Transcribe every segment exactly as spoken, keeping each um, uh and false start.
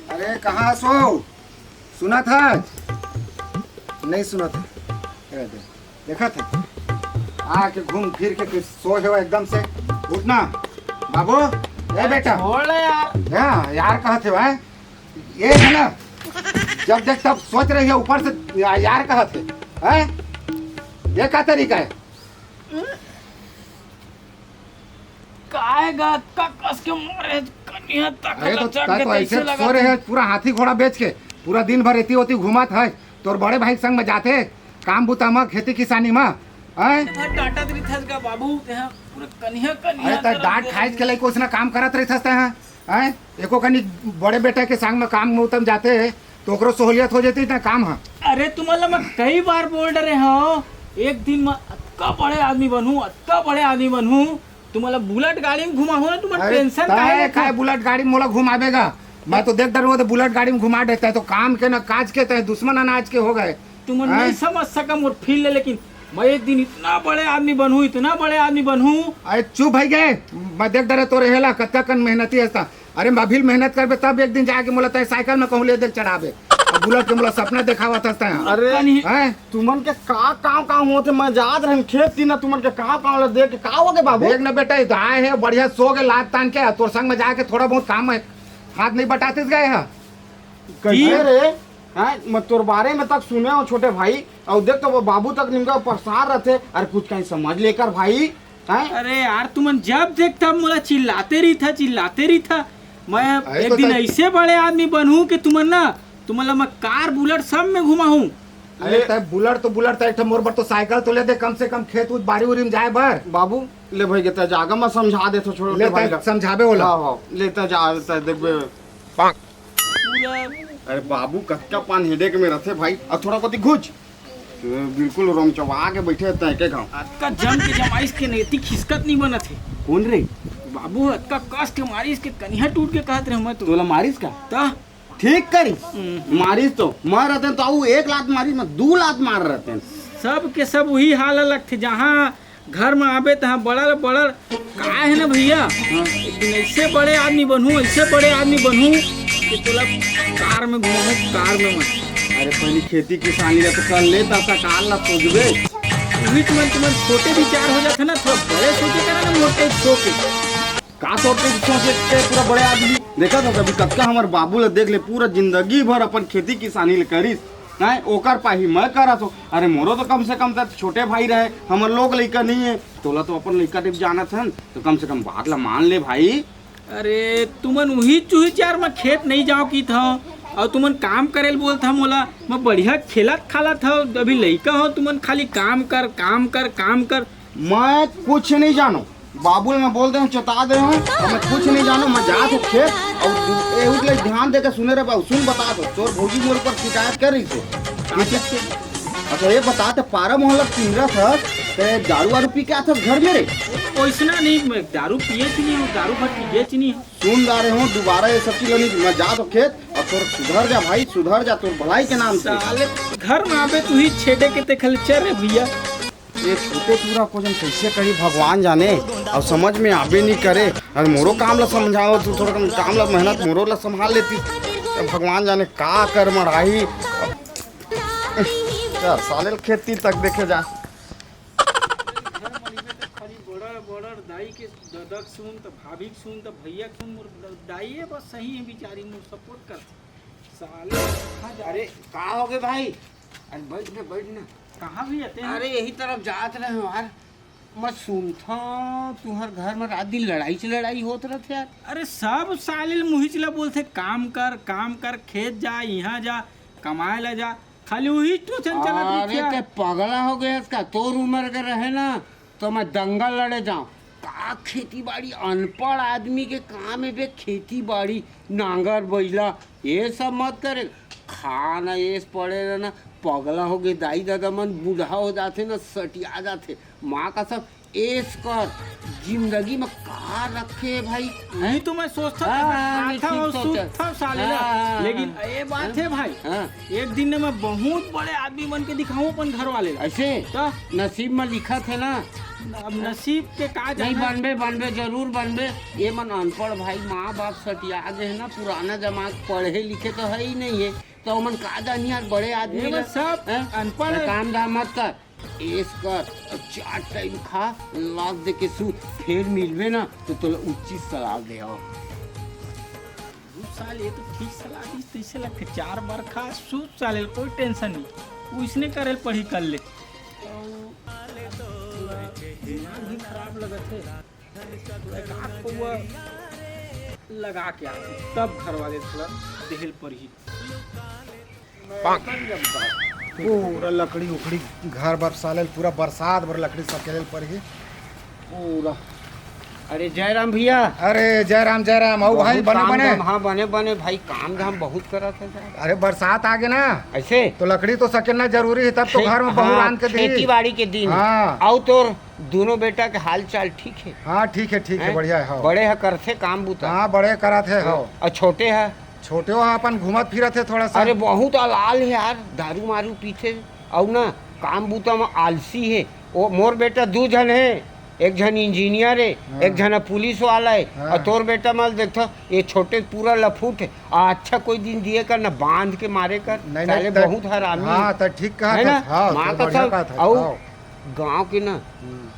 अरे, कहाँ हस ओ? सुनत हस? नहीं सुनत हे। ए दे, देखत हे? आके घूम फिर के फिर सो हे एकदम से। उठ ना बाबू, ए बेटा। छोड़ ले यार। या, यार कहत हे भाई। ये है ना, जब देख तब सोच रही है, ऊपर से या-, यार कहत हे, हैं? ये का तरीका है? काय गा, का कस के मारे, कनिहा तक अरे तो लचक तै के तो ऐसे तैसे सो लगत रहे हे। है, पूरा हाथी घोड़ा बेच के पूरा दिन भर एती ओती घूमत है, तोर बड़े भाई के संग में जाथे काम बुता में, खेती किसानी में, हैं? तेहा डांटत रहिथस गा बाबू, तेहा पूरा कनिहा, कनिहा अरे तै तरफ डांट दे खाइस के लइको उसने काम करत रहिथस तै, हैं? एको कनी बड़े बेटा के संग में काम में उतम जाते, तो ओकरो सहूलियत हो जाती ना काम ह। अरे, तुमन ला मैं कई बार बोल डरे हव, एक दिन मैं अतका बड़े आदमी बनहूँ, अतका बड़े आदमी बनहूँ, तुमन ला बुलेट गाड़ी में घुमाहूँ ना, तुमन अरे, टेंशन काहे तै लेथव? काय बुलेट गाड़ी में मोला घुमाबे गा? मैं तो देख डरूँ, तो बुलेट गाड़ी में घुमा देता है, तो काम के ना काज के, तै दुश्मन अनाज के हो गए। तुमन हैं? नहीं समझ सका मोर फील ले, लेकिन मैं एक दिन इतना बड़े आदमी बनहूँ, इतना बड़े आदमी बनहूँ। अरे चुप भई गे, मैं देख डरे तोरे हेला, कतका कन मेहनती हस ता। अरे मैं अभी मेहनत करबे तब एक दिन जाके मोला तय साइकिल में कहूँ ले दे चढ़ाबे। अब बुलेट के मोला सपना देखावत हस तै। अरे कहीं हैं? तुमन के का काम काम होत हे, मैं जात रहेन खेत ती ना, तुमन के काम काम ला देख के का हो गे बाबू? देख ना बेटा, ये तो आए हे बढ़िया सो के लात तान के, तोर संग में जाके थोड़ा बहुत काम में हाथ नहीं बटाते गए हे। कैसे रे? हैं, मैं तोर बारे में तक सुने हूँ छोटे भाई, अउ देख तो वो बाबू तक निमका परेशान रहते। अरे कुछ कहीं समझ ले कर भाई, हैं? अरे यार, तुमन जब देख तब मोला चिल्लाते रहिथा, चिल्लाते रहिथा। मैं अरे एक तो दिन तै ऐसे बड़े आदमी बनहूँ कि तुमन ना, तुमन ला मैं कार बुलेट सब में घुमाहूँ। अरे ले तै बुलेट तो बुलेट, तै एक ठो मोर बर तो साइकिल तो ले दे, कम से कम खेत उत बारी उरी में जाए बर। बाबू, ले भाई के तै जागा, मैं समझा देथों, छोटे ले भाई तै ला। समझाबे ओला। हाँ, हाँ, ले तै जा, तै देखबे। पूरा अरे बाबू, कतका पान हेडेक में रथे भाई, अउ थोड़ा कोती घुच। तू बिल्कुल रोमचवा के बैठे रहता है के गाँव। अतका जम के जमाइस के नेती खिसकत नहीं बनत हे। कौन रे? बाबू, अतका कस के मारिस के कनिहा टूट के कहत रहे मैं तो। तोला मारिस का? त? ठीक करिस। हम्म। मारिस तो, मैं रहते तो आऊ एक लात मारिस, मैं दू लात मार रहते। सब के सब वही हाल लगथे, जहाँ घर में आबे तहाँ बड़ल बड़ल का हे ना भैया, हाँ। एक दिन ऐसे बड़े आदमी बनहूँ, ऐसे बड़े आदमी बनहूँ कि तोला कार में घुमाहूँ, कार में मत। अरे पहली खेती किसानी ला तो कर ले, तब तक कार ला सोचबे। उही तुमन, तुमन छोटे विचार हो जाथे ना, थोड़ा बड़े सोचे करा ना, मोटे सोचे। का सोचे, सोचे के पूरा बड़े आदमी देखा था कभी, कतका हमर बाबू ला देख ले, पूरा जिंदगी भर अपन खेती किसानी ले करिस, हैं, ओकर पाही मैं करत हो। अरे मोरो तो कम से कम त छोटे भाई रहे, हमर लोग लइका नहीं है, तोला तो अपन लइका टिप जानत हन, तो कम से कम बात ला मान ले भाई। अरे तुमन उही चुही चार में खेत नहीं जाओ की था, और तुमन काम करे ल बोलत हा मोला, मैं बढ़िया खेलत खालत हव, अभी लइका हो तुमन खाली काम कर, काम कर, काम कर। मैं कुछ नहीं जानो, बाबू ल मैं बोल दे हूँ, चेता दे हूँ, और मैं कुछ नहीं जानो। मैं जात हूँ खेत, और एहू के लिए ध्यान दे के सुने रे बाबू, सुन बता दो, तोर भौजी मोर ऊपर शिकायत कर रही थी। किसी के? अच्छा ये बता, ते पारा मोहल्ला पिंजरा था, ते दारू वारू पी के आता घर में रे? ओइसना नहीं, मैं दारू पिए च नहीं हूँ, दारू भर पिए च नहीं हूँ। सुन गा रहे हूँ, दोबारा ये सब चीज नहीं, मैं जात हूँ खेत, और तोर सुधर जा भाई, सुधर जा, तोर भलाई के नाम से। साले घर में आबे तू ही छेड़े के ते खाली चल रे भैया। ये छोटे टूरा को जन कैसे करी भगवान जाने, अब समझ में आबे नहीं करे। अरे मोरो काम ला समझाओ तू, थोड़ा कम काम ला, मेहनत मोरो ला संभाल लेती। अब भगवान जाने का कर मढ़ाई। चल, साले खेती तक देखे जा। खाली बड़र बड़र दाई के ददक सुन, त भाभी के सुन, त भैया के सुन, मोर दाई बस सही है बिचारी, मोर सपोर्ट कर। साले कहाँ जा अरे का हो गए भाई? अरे बैठ ना, बैठ ना। कहाँ भी आते हैं? अरे यही तरफ जात रहे हो यार। मैं सुनता हूँ तुम्हार घर में रात दिन लड़ाई से लड़ाई होत रहते यार। अरे सब साले ल मुहिच ला बोलते, काम कर, काम कर, खेत जा, यहाँ जा, कमाए ला जा, खाली वही टोचन चलत अरे रहते ते यार। पगला हो गया इसका, तोर उम्र के रहे ना तो मैं दंगा लड़े जाऊँ। का खेती बाड़ी, अनपढ़ आदमी के काम है बे खेती बाड़ी, नांगर बैला, ये सब मत करे। खा ना, ये पड़े रहना, पगला हो गए, दाई दादा मन बूढ़ा हो जाते ना, सटिया जाते। माँ कसम, एसकर जिंदगी में का रखे हे भाई? नहीं तो मैं सोचता हाँ, था, हाँ, नहीं, खाता ठीक और सोचा। सूतता साले हाँ, ला। हाँ, लेकिन हाँ। ये बात हाँ, है भाई, हाँ। एक दिन ने मैं बहुत बड़े आदमी बन के दिखाऊं अपन घर वाले ला। ऐसे? तो? नसीब में लिखा थे ना। अब नसीब के का नहीं जाना? बनबे, बनबे, जरूर बनबे। ये मन अनपढ़ भाई, माँ बाप सटिया गए हैं ना, पुराना जमाना के पढ़े लिखे तो है ही नहीं है, तो ओमन का जानी यार, बड़े आदमी ये ला। सब हैं? अनपढ़ तो है। काम धाम मत कर, एसकर चार टाइम खा, लात दे के सूत, फिर मिलबे ना तो तोला उचित सलाह दे। दू साल ये तो ठीक सलाह दी, तैसे लगथे चार बार खा, सूत साले, कोई टेंशन नहीं, वो इसने करे पढ़ी कर ले। दिमाग भी खराब लगत है। एक आध पौवा लगा के आथे, तब घर वाले थोड़ा देहल परही। पूरा लकड़ी उखड़ी घर बर साले ल, पूरा बरसात बर लकड़ी सकेले ल परही पूरा। अरे जय राम भैया। अरे जय राम, जय राम। अउ भाई, बहुत बने काम बने? धाम, हाँ, बने बने भाई, काम धाम बहुत करत है साहब। अरे बरसात आ गे ना, ऐसे? तो लकड़ी तो सकेलना जरूरी है, तब तो खेत, घर में बहू हाँ, रांध के दी। खेती बाड़ी के दिन। हाँ। अउ तोर दोनों बेटा के हाल चाल ठीक है? हाँ, ठीक है, ठीक है, हैं? बढ़िया है, हाँ। बड़े ह करथे काम बूता? हाँ, बड़े करत है, हाँ। हाँ। अउ छोटे ह? छोटे ह अपन घूमत फिरत है थोड़ा सा। अरे बहुत अलाल है यार, दारू मारू पीथे, अउ ना काम बूता में आलसी है। वो मोर बेटा दू झन है, एक झन इंजीनियर है, हाँ। एक झन पुलिस वाला है, हाँ। अउ तोर बेटा मल देखथो, ये छोटे पूरा लफूट है। आ, अच्छा कोई दिन दिए कर ना, बांध के मारे कर, नहीं, साले नहीं, त-, बहुत हरामी हाँ, है। त ठीक कहा है था, ना? हाँ, माँ तो बढ़िया कसम, कहा था, अउ हाँ। गाँव के ना, हम्म।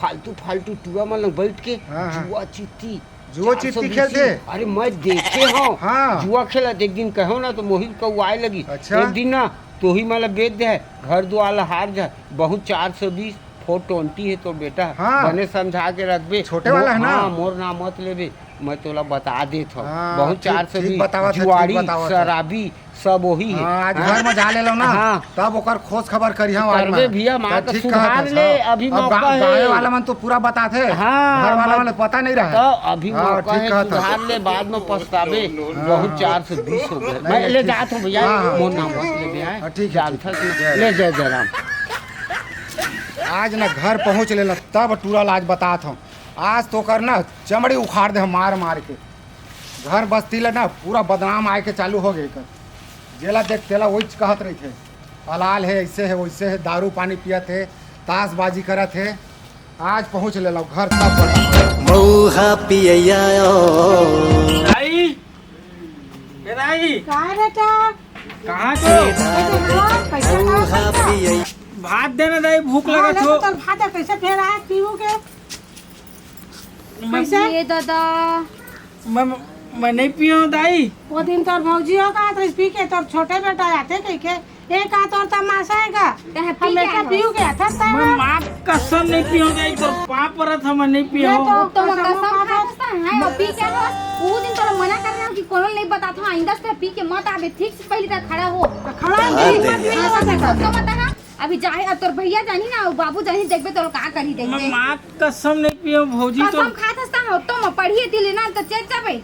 फालतू, फालतू टूरा मन लग बैठ के हाँ, हाँ। जुआ चित्ती, जुआ चित्ती चार सौ बीस खेलथे? अरे, मैं देखे हौं। हाँ। जुआ खेलत, एक दिन कहो ना, तो मोहित कौआए लगी। अच्छा। एक दिन ना, तोही मन ल बेच दे है, घर दुआर ल हार जाए, बहुत चार सौ बीस, फोर ट्वेंटी है तोर बेटा, हाँ। बने समझा के रखबे। छोटे वाला है ना? हाँ, मोर नाम मत लेबे, मैं तोला बता देत हौं। हाँ, बहुत ठीक, चार सौ बीस, ठीक बतावत है, ठीक जुआड़ी, बतावत है। शराबी, सब वही है। हाँ, आज हाँ। घर में जा ले लो ना, हाँ। तब ओकर खोज खबर करिहा आज करबे मैं। भैया, माँ तब का ठीक सुधार कहत हस, ले, हाँ। अभी अब मौका गा-, है। गाँव वाला मन तो पूरा बताथे, हाँ, घर वाला मत-, मन पता नहीं रहा। तो अभी हाँ, मौका ठीक है, कहत हस। सुधार ले, बाद में पछताबे। हाँ, बहुत हाँ। चार सौ बीस हो गए। नहीं, मैं ले ठीक। जात हूँ भैया, हाँ, हाँ, मोर ठीक नाम है। मत ले भैया, हाँ, ठीक है, जानत ठीक है। हस ना? जय ले राम। जय जय राम। आज ना घर पहुँच लेना, तब टूरा ला आज बतात हूँ। आज तो कर ना चमड़ी उखाड़ दे हम मार मार के। घर बस्ती ला ना पूरा बदनाम आए के चालू हो गए कर। जेला देख तेला वही कहत रहिथे, "अलाल है, ऐसे है, वैसे है, दारू पानी पियत है, ताशबाजी करत है।" आज पहुँच ले लो घर तब बता। मऊहा पियैया ओ। दाई, ए दाई। का बेटा? कहाँ छो? कैसे हो? कैसे हो? भात देना दाई, भूख हाँ, लगत ले हो। तो तोर भात है, कैसे फेर आए पीहू के? मैं, कैसे? ये दादा। मैं, मैं नहीं पियो दाई। वो दिन तोर भौजी हो का, तो पी के तोर छोटे बेटा आथे कह के, एक हाथ और तमाशा है का? तैं पी हमेशा के पीऊ के हाथ था मैं ना। माँ कसम नहीं पियो दाई, तोर पाँव परत हम नहीं पियो। ये तो तो मैं कसम कसम खा खा था। सकता है, और पी के हो, वो दिन तोरा मना कर रहा हूँ कि कोनो नहीं बता था, आइंदा से पी के मत आवे, ठीक से पहले तक खड़ा हो। तो खड़ा हाँ, हो, दे मत दे। पी, मत पी। तो मत है। अभी जाहे, अब तोर भैया जानी ना, और बाबू जानी, देखबे तोर का करी, देखबे। मैं माँ कसम नहीं पियो भौजी, तो कसम खात हस त हो, तो मैं पढ़िए दिले ना, तो चेत जाबे।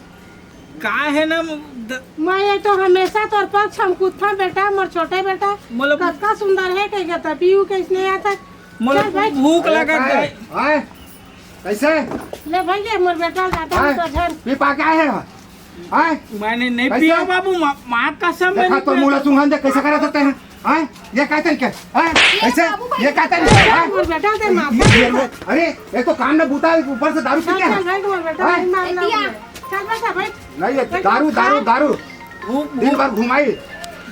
का है ना, द- मैं ये तो हमेशा तोर पक्ष हम कुत्था बेटा, मोर छोटे बेटा, मतलब कतका सुंदर है, कह गया था, पीयू के इसने आता। मतलब चल भाई। भूख अरे लगा का है? है। आए? कैसे? ले भाई, ये मोर बेटा जाता है? तो घर। पी पा के आए हैं? आए? मैंने नहीं कैसे? पिया बाबू, मा-, माँ कसम देखा मैंने तो पिया। मुला सुंघन दे, कैसे करा सकते हैं? आए? ये कहते हैं क्या? आए? ये कैसे? बाबू भाई ये कहते हैं क्या? आए? मोर बेटा दे माँ। ये, ये, अरे, एक तो काम में बूता है, ऊपर से दारू पी चल, क्या? चल भाई, मोर बेटा आए? नहीं मारना एतिया। बोले। चल बेटा, बैठ। नहीं, ये बैठ, दारू, खा। दारू, दारू। भूख, दिन भूख, भर घुमाई।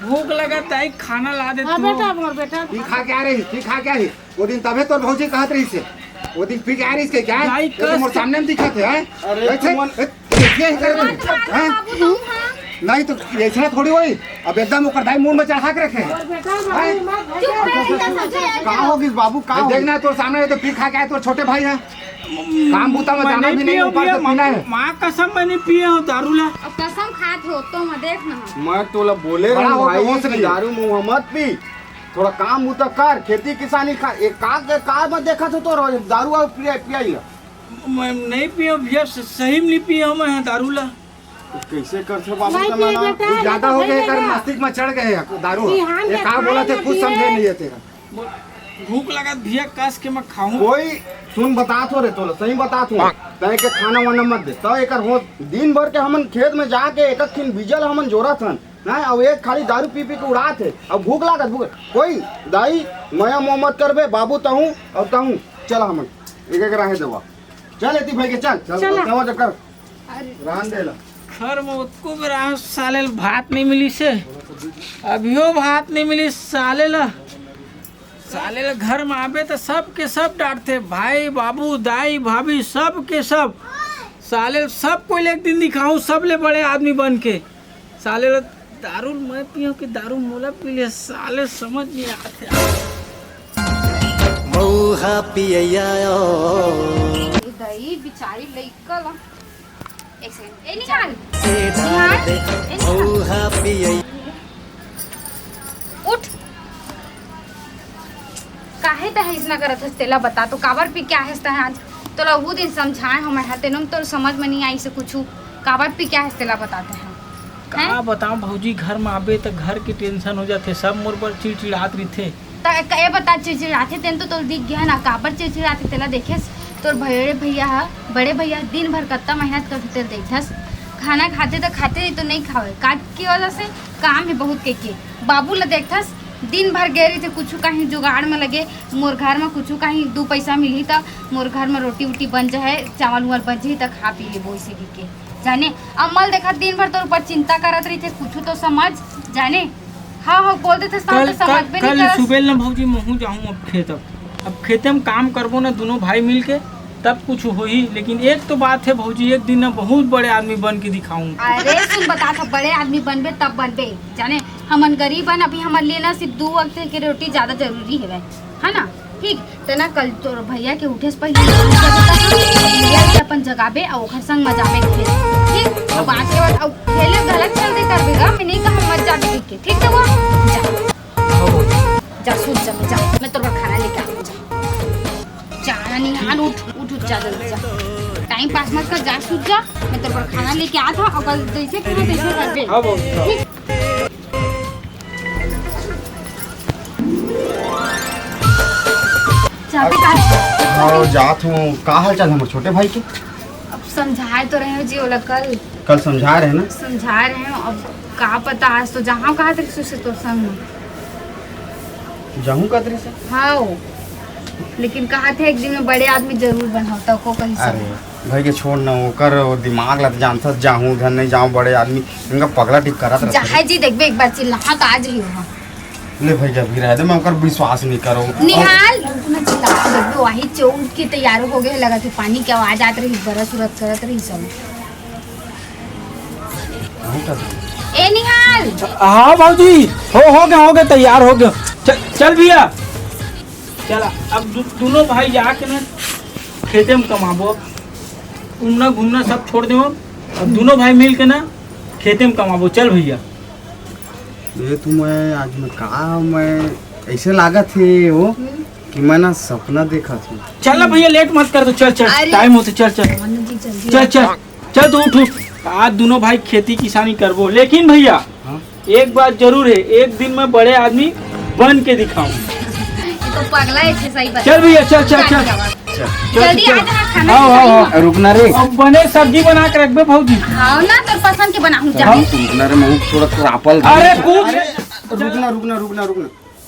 भूख लगा ताई, खाना ला दे हाँ तू। बेटा, मोर बेटा। पी खा के आ रही, पी खा के आ रही। वो दिन तबे तोर भौजी कहत रही से। वो दिन पी के आ रही इसके क्या है? भाई, ये तो कस मोर के सामने में दिखत है, हैं? अरे, ऐसे, तुमन ए, ये ही कर रही, मार, मार, हैं? बाबू, तुम, हाँ। नहीं तो ऐसा थोड़ी होई। अब एकदम ओकर दाई मुंह में चढ़ा के रखे हैं। मोर बेटा, हैं? मार, मार, चुप रहे, इनका समझे यार। कहाँ होगी बाबू, कहाँ ये होगी? देखना है तोर सामने, ये तो पी खा के आए, तोर छोटे भाई हैं। काम बूता में मैं जाना नहीं भी नहीं, पियो ऊपर से भैया, पीना है। माँ कसम मैं नहीं पिए हूँ दारू ला। अब कसम खात हो तो मैं देख ना। मैं तोला बोले बड़ा रहूं होके भाई होश कि नहीं। दारू मुंह मत पी, थोड़ा काम बूता कर, खेती किसानी का, एक का, का मत देखा तो, तो दारू और पिया, पिया ही है। मैं नहीं पियो भैया, स-, सही में नहीं पियो मैं दारू ला। तो कैसे कर छो बाबू नहीं का पिए माना? बेटा, ये ज्यादा हो गए, कर मस्तिष्क में चढ़ गए हैं दारू। बिहान ये के का बोला थे, कुछ समझे नहीं है तेरा। बोल। भूख लगत भैया, कस के मैं खाहूं। कोई सुन, बतात हों रे तोला, सही बतात हों। तैं के खाना वाना मत दे। त एकर हो, दिन भर के हमन खेत में जाके एक एक ठिन बीजा ल हमन जोरत हन, ना, अउ एक खाली दारू पी पी के उड़ात हे। अउ भूख लागत, भूख। कोई दाई, मया मोह मत करबे, बाबू तहूं अउ तहूं। चल हमन एक एक राहे देवा। चल एती भाई के चल। चल, चला। चल, चल। अरे। रांध दे ला। घर में ओतको बेर आए साले ल भात नहीं मिलिस हे, अभियो भात नहीं मिलिस साले ला। साले ल घर में आबे त सब के सब डांटथे, भाई, बाबू, दाई, भाभी, सब के सब। साले ल सब कोई ले एक दिन दिखाहूं, सब ले बड़े आदमी बन के। साले ल दारू मैं पियो कि दारू मोला पी ले, साले समझ नहीं आते। मऊहा पियैया ओ। ए दई, बिचारी लइका ला। एक सेकंड। ए निहाल। ए निहाल। ए निहाल। मऊहा पियैया। उठ। काहे तैं अइसना करत हस, तेला बता तो, काबर पी के आहे हस तैं आज? तोला वो दिन समझाए हों मैं हा, तेनो तोर समझ में नहीं आइस हे कुछु। काबर पी के आहे हस, तेला बता तैं हा। का बताओं भौजी, घर में आबे त घर के टेंशन हो जाथे, सब मोर बर चिड़चिड़ात रहिथे। त ए बता, चिड़चिड़ाथे तेन तो तोला दिख गया ना, काबर चिड़चिड़ाथे तेला देखेस? तोर बड़े भैया ह, बड़े भैया दिन भर कत्ता मेहनत करथे तेला देखथस, खाना खाथे त खाथे, नहीं तो नहीं खावे, का के वजह से काम हे बहुत के के। बाबू ला देखथस, दिन भर गे रहिथे कुछु कहीं जुगाड़ में लगे, मोर घर में कुछु कहीं दू पैसा मिलही त मोर घर में रोटी वोटी बन जाए, चावल उवल बन जाही त खा पी लेबो, इसे कहिके। जाने, अम्मा ल देखा दिन भर तोर ऊपर चिंता करत रहिथे, कुछु तो समझ, जाने। हाँ, हाँ, बोल देथस, तब कल, तो कल, समझबे नहीं कल करस। सुबह ल ना भौजी, महूं जाहूं अब खेत। अब, अब खेते में काम करबो ना, दोनों भाई मिल के, तब कुछ होही। लेकिन एक तो बात हे भौजी, एक दिन ना बहुत बड़े आदमी बन के दिखाहूं। अरे सुन, बतात हों, बड़े आदमी बनबे तब बनबे, जाने। हमन गरीब हन, अभी हमन लिए ना सिर्फ दू वक्त के रोटी ज्यादा जरूरी हवय, है ना? ठीक, त ना कल तोर भैया के उठे से पहिले भैया के अपन जगाबे अउ ओखर संग म जाबे खेत। ठीक, अब आज के बाद अउ खेले गलत चल दे करबे गा, मैं नहीं कहूं मत जाबे कहिके, ठीक त वो? जा, जा सूत जा, जा, मैं तोर बर खाना लेके आऊं, जा। जा ना निहाल, उठ, उठ, उठ, जा जल्दी जा। टाइम पास मत कर, जा सूत जा, मैं तोर बर खाना लेके आत हूं, अउ कल जैसे कहा तैसे करबे। हाँ, बहू। ठीक। चाबी का? हाँ, जात हूँ। का हाल चाल हमर छोटे भाई के? अब समझाए तो रहे हो जी ओला कल। कल समझा रहे ना? समझा रहे हो, अब का पता, आज तो जहाँ कहा थे सुसे तो संग में। जाहूँ का तरी से? हाँ, लेकिन कहा थे एक दिन में बड़े आदमी जरूर बनाओ, तो को कहीं से। अरे भाई के छोड़ ना, ओकर दिमाग ला तो जानथस, जाहूँ धन नहीं जाऊँ, बड़े आदमी इनका पगला टिप करत रहता है। चाहे जी देखबे, एक बार चिल्लाहा तो आज ही होगा। ले भैया, भी रह दे, मैं ओकर विश्वास नहीं करूँ। निहाल, रुक ना, चिल्ला के देख दो, वही चौक के तैयार हो गए, लगा थे पानी के आवाज आत रही, बरस उरस करत रही सब। वही कर दो। ए निहाल। हाँ भौजी, हो, हो गया, हो गया, तैयार हो गया। चल, चल भैया, चल। अब दु-, दोनों भाई जाके ना खेते में कमाबो, घूमना घूमना सब छोड़ देबो। अब दोनों भाई मिल के ना खेते में कमाबो। चल भैया। ये तो मैं आज मैं का मैं ऐसे लागत हे वो कि मैं ना सपना देखत हूँ। चल ना भैया, लेट मत कर, तो चल, चल, अरे। टाइम होते, चल, चल। मनु जी, जल्दी चल, आ। चल, चल, तो उठ, उठ। आज दोनों भाई खेती किसानी करबो, लेकिन भैया, हाँ? एक बात जरूर है, एक दिन मैं बड़े आदमी बन के दिखाऊं। ये तो पगला है, ऐसे सही बता। चल भैया, चल, चल, चल। चल। चल, जल्दी चल। आ जा, खाना आओ, आओ, खाना। आओ। रुकना रे। अब बने सब्जी बना के रखबे भौजी। आओ ना, तोर पसंद के बनाऊं, जा। हम रुकना रे, महू थोड़ा सा रापल। अरे, कुछ अरे, रुकना, रुकना, रुकना, रुकना।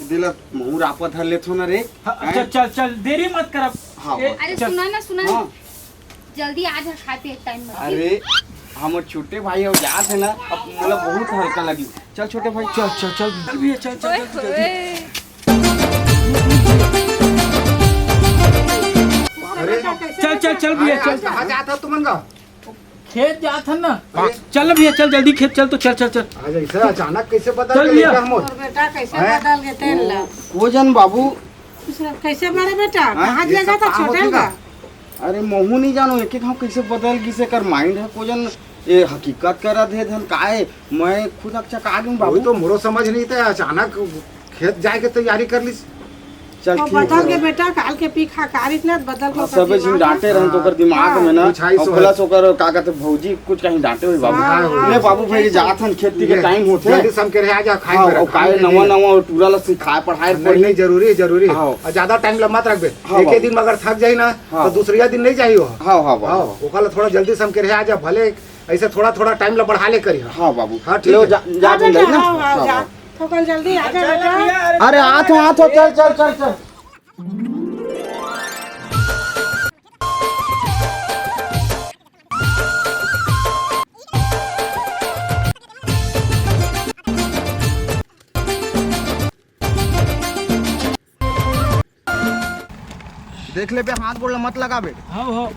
दिला महू रापा धर लेथो ना रे। हाँ, हैं? चल, चल, चल, देरी मत कर अब। हाँ, ए, बस। अरे, चल। सुना ना, सुना ना। हाँ। जल्दी आ जा, खाए पिए टाइम में। अरे, हमर छोटे भाई हो जात है ना, अब मोला बहुत हल्का लगी। चल छोटे भाई। चल, चल, चल। चल भैया, चल, चल, ओए, जल्दी, जल्दी। ओए। अरे, चल, चल, चल भैया, अरे, चल। आज कहाँ जात हो तुमन का? खेत जात हन ना। अरे। चल ना भैया, चल जल्दी खेत चल तो, चल, चल, चल। आज ऐसा अचानक कैसे बदल चल गए भैया। बेटा हमर? और बेटा कैसे हैं? बदल गए तेल ला? वो, वो जन बाबू। कैसे बड़े बेटा? हाँ, कहाँ ये जगह सब था कहाँ छोटे होती का? का? अरे महू नहीं जानो, एक एक हम कैसे बदल गिसे कर माइंड है को जन, ये हकीकत करा दे धन का है, मैं खुद अच्छा का दूं बाबू। वही तो मोरो समझ नहीं था, अचानक खेत जाए के तैयारी कर लीस। चल, वो ठीक बदल है। के बेटा, काल के पी खा कार इतना बदल को हाँ, कर सबे झिन दिमाग डांटे रहन तो ओकर दिमाग हाँ। में ना, कुछ आई और सो plus है। ओकर का कहते भौजी कुछ कहीं डांटे हुई बाबू। हाँ, हाँ, ले बाबू, भाई, जात हन, खेती के ये, time होथे। जल्दी सम के रहे, आ जा, खाए हाँ, बर, और खाए काहे बर नवा नहीं। नवा और टूरा ला सिखाए पढ़ाए नहीं, पड़ी। नहीं, जरूरी है, जरूरी है। हाँ। और ज्यादा time ला मत रखबे। हाँ, एक ही बाबू। दिन में अगर थक जाई ना, हाँ। तो दूसरा दिन नहीं जाई हो। हाँ, हाँ, बाबू। हाँ, ओकर ला थोड़ा जल्दी सम के रहे, आ जा, भले ऐसे थोड़ा थोड़ा time ला बढ़ा ले करी। हाँ, बाबू। हाँ, ठीक लो, है। जा, जा, हाँ, तुम बेटा, जाइए ना। हाँ, हाँ, हाँ, जा। बाबू। थोकन जल्दी आ जा, बेटा। अरे, आत हो, आत हो, चल, चल, चल, चल। देख ले बे, हाथ गोड़ ला मत लगा बे। हाँ, हाँ।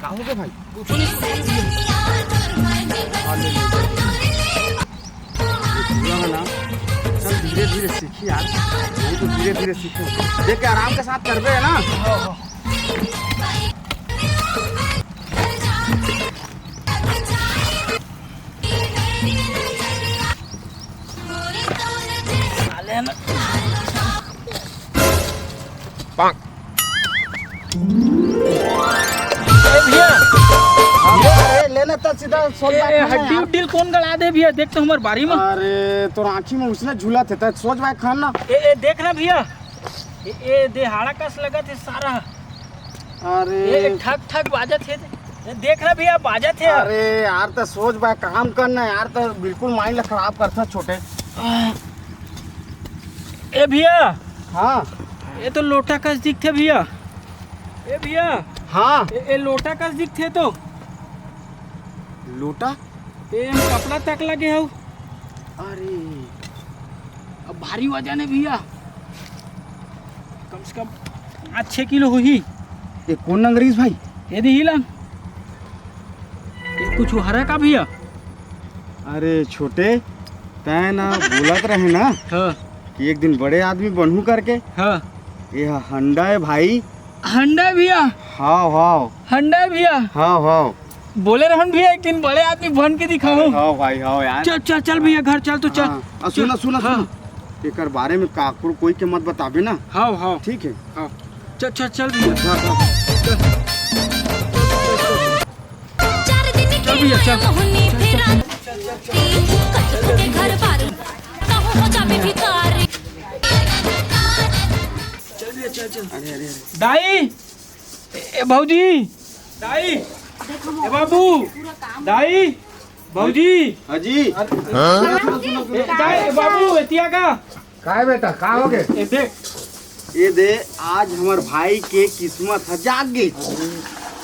का हो गया भाई? कुछ नहीं, कुछ नहीं। हाँ, ले, ले, ले। ये पूरा है ना, सब धीरे धीरे सीखी यार, वो तो धीरे धीरे सीखो। देख के आराम के साथ करबे है ना। ए भैया, अरे लेना तो सीधा सोच ए, बात ए, नहीं हड्डी यार। उड्डी कौन गड़ा दे भैया? देख तो हमार बारी में। अरे तोर आँखी में उसने झूला थे, सोच बात खान ना। ए, ए, देख ना भैया, ए, ए देहाड़ा कस लगत हे सारा। अरे। ए, ठक ठक बाजत हे। ए, देख ना भैया, बाजत हे। अरे यार, तो सोच बाय काम करना यार, तो बिल्कुल mind ला खराब करता छोटे। ए भैया। हाँ। ए तो लोटा कस दिखथे भैया। ए भैया। हाँ। ए, ए लोटा कस दिखथे तो। लोटा? ए, एम कपड़ा तक लगे हव। अरे, अब भारी वजन हे भैया, कम से कम पाँच छः किलो होही। ये कौन नंगरीस भाई? ये दे हिला। ये कुछ हरा का भैया? अरे छोटे, तैं ना बोलत रहे ना हाँ। कि एक दिन बड़े आदमी बनहूँ करके। हाँ। ये हा हंडा हे भाई। हंडा भैया। हाव, हाव। हंडा भैया। हाव, हाव। बोले रहन भैया, एक दिन बड़े आदमी बन के दिखाऊं। हाव भाई, हाव यार। चल, चल, चल भैया, घर चल तो चल। हाँ, आ, सुना, सुना, हाँ। सुना। एकर बारे में काकरो कोई के मत बताबे ना। हाव, हाव। ठीक है। हाँ। चल, चल, चल भैया। हाँ, हाँ। चल। चल भैया, चल। चल भैया, चल, चल। अरे, अरे, अरे। दाई, ए, ए, भौजी, दाई, ए, बाबू, दाई, भौजी। हाँ जी। अरे, ए, दाई, ए, बाबू, एतिया का? काय बेटा, का हो गए? ए, देख। ये दे, आज हमर भाई के किस्मत ह जाग गई।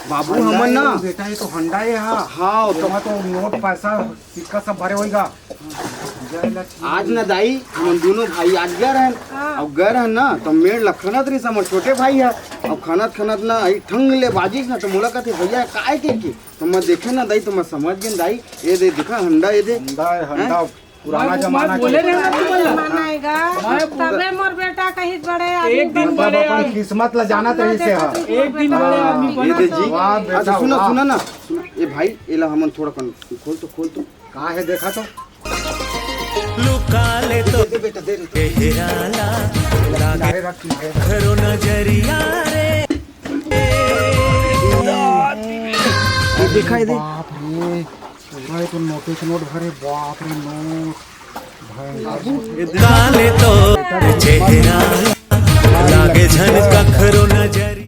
बाबू, हंडा हमन ना। बेटा, ये तो हंडा हे, हाँ। हाँ, तो एमा तो नोट पैसा सिक्का सब भरे होइगा। जय लक्ष्मी। आज ना दाई, हमन दोनों भाई आज गए रहन, हाँ। अब गए रहन ना, तो मेड़ ल खनत रहिस हमर छोटे भाई ह, अब खनत खनत ना, ई ठंग ले बाजिस ना, तो मोला कथे, "भैया, काय के के?" तो मैं देखे ना दाई, तो मैं समझ गेन दाई, ये दे, देखा, हंडा, ये दे। हंडा हे, हंडा। हैं? पुराना मैं जमाना बोले के। रहे ना तुमन ला। जमाना आएगा। मैं तबे मोर बेटा कहीं बड़े आदमी एक दिन बन बड़े मतलब अपन आदमी। किस्मत ला जानत रहिस हे। एक दिन बड़े आदमी हाँ, बना ये दे तो। जी। वाह बेटा, अच्छा, सुनो, वाह। सुनो ना। सुनो, ए भाई, एला हमन थोड़ा कन खोल तो, खोल तो। कहाँ है देखा तो? लुका ले तो दे, दे बेटा, दे, दे। चेहरा ला लागे चाहे रख, चाहे रख। खरो नजरिया रे। ये देखा, ये दे। बाप रे, पूरा ये तो नोटे के नोट भरे, बाप रे, नोट। भयंकर नोट। काले तो चेहरा लागे झन कखरो नजरिया।